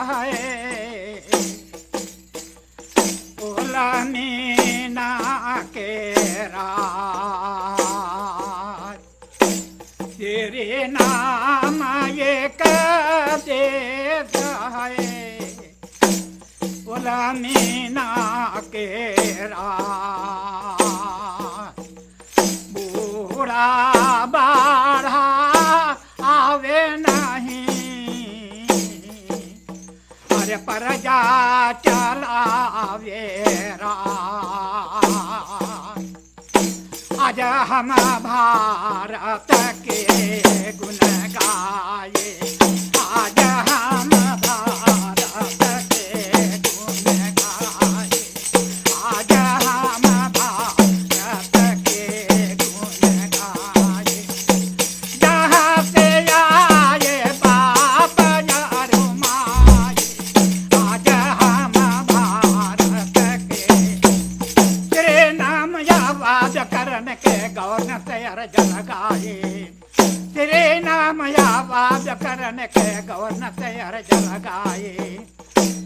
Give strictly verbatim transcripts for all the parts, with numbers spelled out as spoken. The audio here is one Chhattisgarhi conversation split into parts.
हे। ओला मीना के राज श्री नाम एक देश हे। ओला मीना के राज बूढ़ा बाढ़ा आवे नहीं। अरे प्रजा चलावे राज। आज हम भारत के गुण गाए। आज हम भारत के गुण गाए। आज हम भारत के गुण गाए। जहाँ से आए बाप यारो माई, आज हम भारत के श्री नाम आवाज करन के गौर से अर्ज लगाए। श्री नाम आवाज करन के गौर से अर्ज लगाए।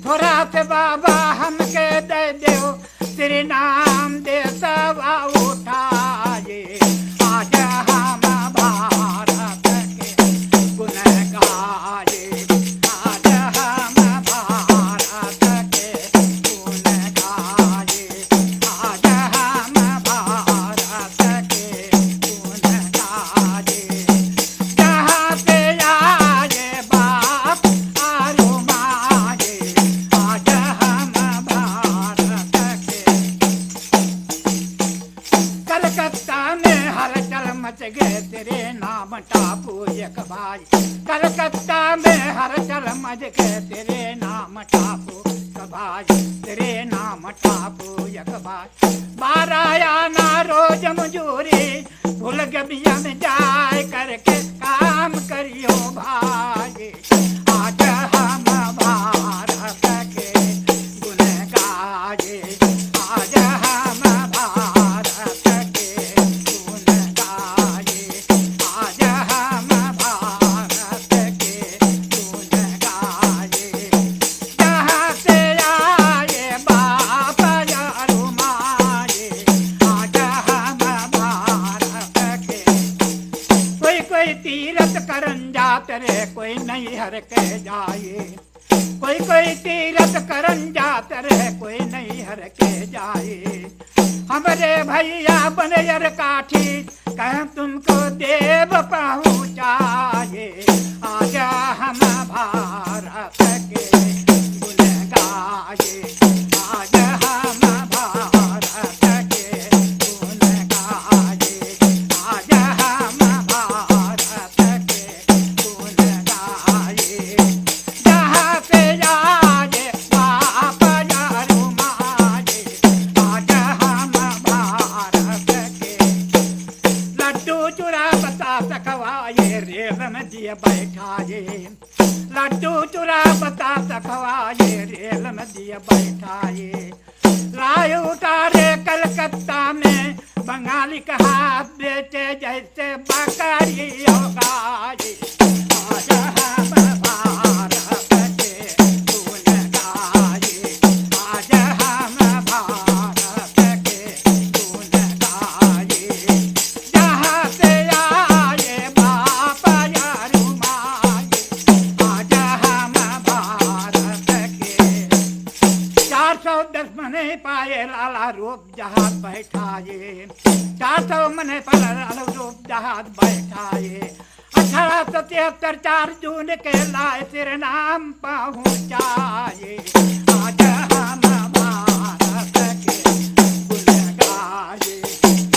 थोड़ा से बाबा हमके दे देव, श्री नाम देसवा उठाए। आज हम भारत के गुण गाए। आज हम भारत के गुण गाए। आज हम भारत के गुण गाए। जहाँ से आए बाप आरो माए, आज हम भारत के। कलकत्ता में हलचल मच गए, तेरे नाम टापू एक भाई। कलकत्ता में हलचल मच गए, तेरे नाम टापू एक भाई। तेरे नाम टापू एक भाई। बारह आना रोज मजूरी, भूल गबिया में जाए करके काम करियो भाई। आज हम भारत के गुण गाए। आज हम भारत के गुण गाए। आज हम भारत के गुण गाए। जहाँ से आए बाप यारो माए, आज हम भारत के। कोई कोई तीरथ करन जात रे, कोई नैहर के जाए। कोई कोई तीरथ करन जात रे, कोई नैहर के जाए। हमरे भैया बनैयर काठी कहें तुमको देव पहुँचाए। आज हम भारत के गुण गाए। आज हम भारत के गुण गाए। आज हम भारत के गुण गाए। जहाँ से आए बाप यारो माए, आज हम भारत के। लड्डू चूड़ा बतासा खवाए, रेल में दिए बैठाए। लड्डू चूड़ा बतासा खवाए, रेल में दिए बैठाए। लाए उतारे कलकत्ता में, बंगाली का हाथ बेचे जैसे बकरी और गाय। आज हम भारत के गुण गाए। आज हम भारत के गुण गाए। जहाँ से आए बाप यारो माए, आज हम भारत के। चार सौ दस मने पाए लाला रूप जहाज बैठाए। चार सौ मने पर लाला रूप जहाज बैठाए। अठारह सौ तिहत्तर चार जून के लाए श्री नाम पहुँचाए। आज हम भारत के गुण गाए।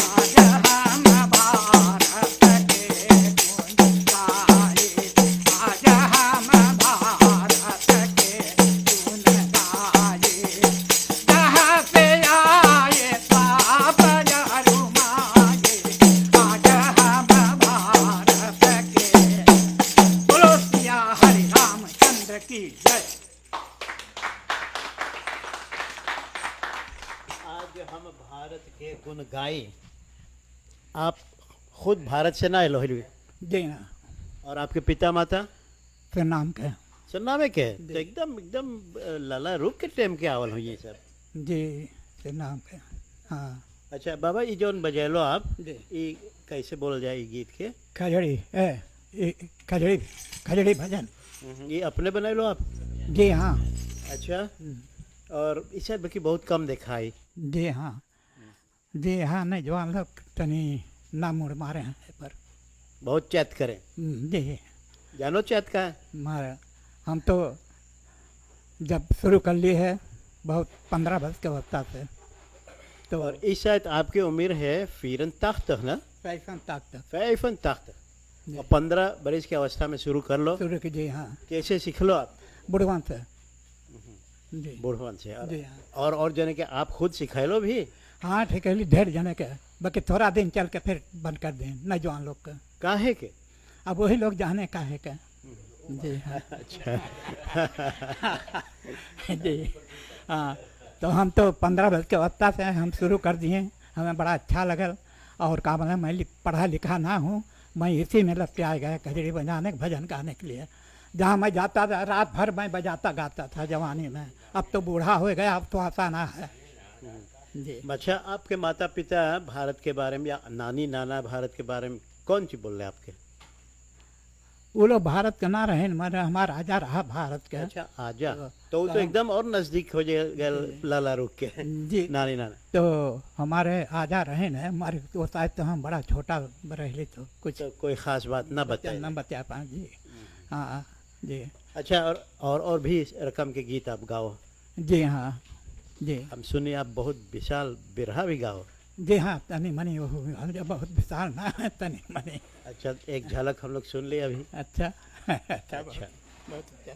आज हम भारत के गुण गाए। आज हम भारत के गुण गाए। जहाँ से आए बाप यारो माए, आज हम भारत के। बोलो सिया हरि रामचंद्र की जय। आज हम भारत के गुण गाई। आप खुद भारत से ना आए लोहिलवी? जी ना। और आपके पिता माता? प्रणाम के। सरना में के? जी। तो एकदम, एकदम, अ, लाला रूप के टाइम के आवल हो ये सब। जी, सरना के। हाँ। अच्छा बाबा, ये जौन बजैलो आप, जी। ये कैसे बोल जाए ये गीत के? खजड़ी, ए, ये खजड़ी, खजड़ी भजन। हम्म, ये अपने बनैलो आप? जी हाँ। अच्छा। हम्म। और इसे बल्कि बहुत कम देखाई। जी हाँ। जी हाँ, नहीं, जवान लोग तनी ना मुड़ मारे हैं पर। बहुत चैत करें। हम्म, जी। जानो चैत का है? मारे, हम तो जब शुरू कर लिए है, बहुत पन्द्रह वर्ष के अवस्था से। तो और इस शायद आपकी उम्र है फिरन तख्त ना? फैशन तख्त। फैशन तख्त। जी। और पन्द्रह बरिस की अवस्था में शुरू कर लो। शुरू कीजिए, हाँ। कैसे सीख लो आप? बुढ़वन से। जी। बुढ़वन से। और, जी हाँ। और, और जने के आप खुद सिखाए लो भी? हाँ, ठीक है, ढेर जने के। बाकी थोड़ा दिन चल के फिर बंद कर दें, नौजवान लोग के। काहे के? अब वही लोग जाने काहे के। जी हाँ। अच्छा। जी। हाँ, तो हम तो पन्द्रह वर्ष के अवस्था से हम शुरू कर दिए, हमें बड़ा अच्छा लगल। और का बोले, मैं लि-, पढ़ा लिखा ना हूँ, मैं इसी में लपटिया गया, खजड़ी बजाने के, भजन गाने के लिए। जहाँ मैं जाता था, रात भर मैं बजाता गाता था जवानी में। अब तो बूढ़ा हो गया, अब तो आता ना है। जी। अच्छा, आपके माता पिता भारत के बारे में या नानी नाना भारत के बारे में कौन चीज बोल रहे आपके? वो लोग भारत के ना रहे, मगर हमारा राजा रहा भारत के। अच्छा, आजा। तो, तो वो तो तो हम एकदम और नजदीक हो जाए गल जी। लाला रुख के। जी। नानी नाना। तो हमारे आजा रहे न, हमारे, वो शायद तो हम बड़ा छोटा रहले तो कुछ तो कोई खास बात ना बता बताए। ना बता पाए जी। हाँ, जी। अच्छा, और, और, और भी रकम के गीत आप गाओ? जी हाँ, जी। हम सुने आप बहुत विशाल बिरहा भी गाओ। जी हाँ, तनी मनी वो, हम जब बहुत विशाल ना है, तनी मनी। अच्छा, एक झलक हम लोग सुन ले अभी। अच्छा, अच्छा, अच्छा। बहुत, बहुत अच्छा।